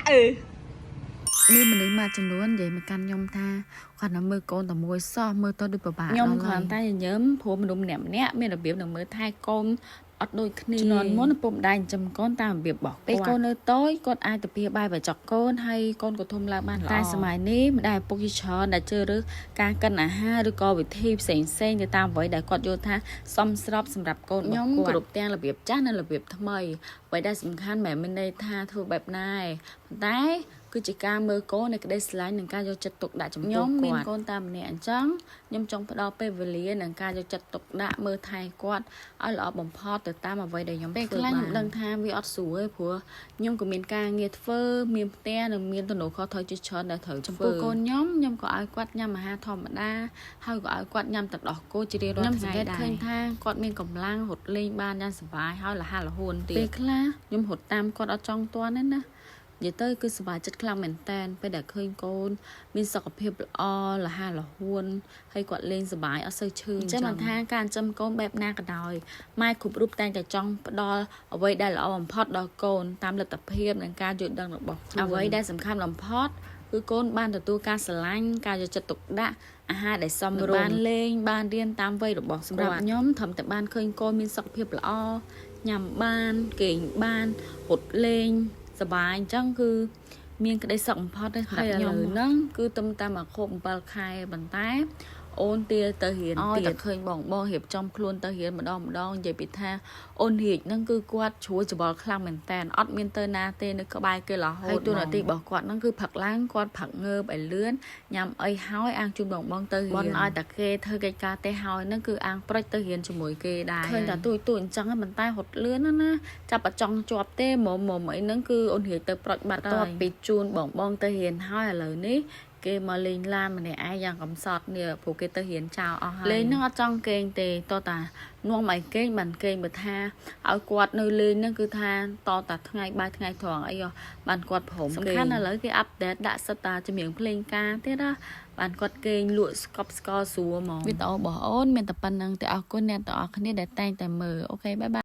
អឺ មានមនុស្សមួយចំនួននិយាយមកកាន់ខ្ញុំថាគាត់នៅមើលកូនតែមួយសោះមើលទៅដូចពិបាក ខ្ញុំ ដល់ គ្រាន់តែញញឹមព្រោះមនុស្សម្នាក់ម្នាក់មានរបៀបនឹងមើលថែកូនអត់ដូចគ្នាជំនាន់មុនឪពុកម្ដាយចិញ្ចឹមកូនតាមរបៀបរបស់គាត់ពេលកូននៅតូចគាត់អាចទៅពីបាយបញ្ចុកកូនហើយកូនក៏ធំឡើងបានល្អតែសម័យនេះម្ដាយឪពុកជាច្រើនដែលជ្រើសរើសការកិនអាហារឬក៏វិធីផ្សេងផ្សេងទៅតាមអ្វីដែលគាត់យល់ថាសមស្របសម្រាប់កូនរបស់គាត់ខ្ញុំគ្រប់ទាំងរបៀបចាស់និងរបៀបថ្មីអ្វីដែលសំខាន់មិនមែនមានន័យថាធ្វើបែបណាឯងប៉ុន្តែគឺជាការមើលកូននៃក្តីស្រឡាញ់និងការយកចិត្តទុកដាក់ចំពោះគាត់ខ្ញុំមានកូនតាមម្នាក់អញ្ចឹងខ្ញុំចង់ផ្ដល់ពេលវេលានិងការយកចិត្តទុកដាក់មើលថែគាត់ឲ្យល្អបំផុតទៅតាមអ្វីដែលខ្ញុំធ្វើបានពេលខ្លះខ្ញុំដឹងថាវាអត់ស្រួលទេព្រោះខ្ញុំក៏មានការងារធ្វើមានផ្ទះនិងមានទំនួលខុសត្រូវជាច្រើនដែលត្រូវចំពោះកូនខ្ញុំខ្ញុំក៏ឲ្យគាត់ញ៉ាំអាហារធម្មតាហើយក៏ឲ្យគាត់ញ៉ាំទឹកដោះគោជារៀងរាល់ថ្ងៃដែរឃើញថាគាត់មានកម្លាំងរត់លេងបានយ៉ាងសប្បាយហើយលះលហួនទៀតពេលខ្លះខ្ញុំរត់តាមគាត់អត់ចង់ទាន់ទេណានិយាយទៅគឺសប្បាយចិត្តខ្លាំងមែនតែនពេលដែលឃើញកូនមានសុខភាពល្អលះលហួនហើយគាត់លេងសប្បាយអត់សូវឈឺអញ្ចឹងបានថាការចិញ្ចឹមកូនបែបណាក៏ដោយម៉ែគ្រប់រូបតែងតែចង់ផ្ដល់អ្វីដែលល្អបំផុតដល់កូនតាមលទ្ធភាពនិងការយល់ដឹងរបស់ខ្លួនអ្វីដែលសំខាន់បំផុតគឺកូនបានទទួលការស្រឡាញ់ការយកចិត្តទុកដាក់អាហារដែលសមរម្យបានលេងបានរៀនតាមវ័យរបស់សម្រាប់ខ្ញុំត្រឹមតែបានឃើញកូនមានសុខភាពល្អញ៉ាំបានគេងបានរត់លេងសប្បាយអញ្ចឹងគឺមានក្តីសុខបំផុតសម្រាប់ខ្ញុំហ្នឹងគឺទំតាមមកខូប7ខែប៉ុន្តែអូនទាទៅរៀនទៀតតែឃើញបងបងរៀបចំខ្លួនទៅរៀនម្ដងម្ដងនិយាយពីថាអូនរៀកហ្នឹងគឺគាត់ជ្រួលច្បល់ខ្លាំងមែនតែនអត់មានទៅណាទេនៅក្បែរគេរហូតហើយទូនាទីរបស់គាត់ហ្នឹងគឺផឹកឡើងគាត់ផឹកងើបឲ្យលឿនញ៉ាំអីហើយអាងជូនបងបងទៅរៀនឲ្យតែគេធ្វើកិច្ចការទេហើយហ្នឹងគឺអាងប្រិចទៅរៀនជាមួយគេដែរឃើញតែទូចទូចអញ្ចឹងប៉ុន្តែរត់លឿនណាណាចាប់អត់ចង់ជាប់ទេមុំមុំអីហ្នឹងគឺអូនរៀកទៅប្រុចបាត់ហើយពីជូនបងបងទៅរៀនហើយឥឡូវនេះគេមកលេងឡានម្នាក់ឯងយ៉ាងកំសត់នេះព្រោះគេទៅរៀនចោលអស់ហើយលេងហ្នឹងអត់ចង់គេងទេតោះតានាំឲ្យគេងបានគេងបើថាឲ្យគាត់នៅលេងហ្នឹងគឺថាតតាថ្ងៃបាយថ្ងៃត្រង់អីបានគាត់ព្រមសំខាន់ឥឡូវគេupdate ដាក់សិតតាចម្រៀងភ្លេងការទៀតណាបានគាត់គេងលក់ស្កប់ស្កល់ស្រួលហ្មងវីដេអូរបស់អូនមានតែប៉ុណ្្នឹងទេអរគុណអ្នកទាំងអស់គ្នាដែលតែងតែមើល OK, bye bye.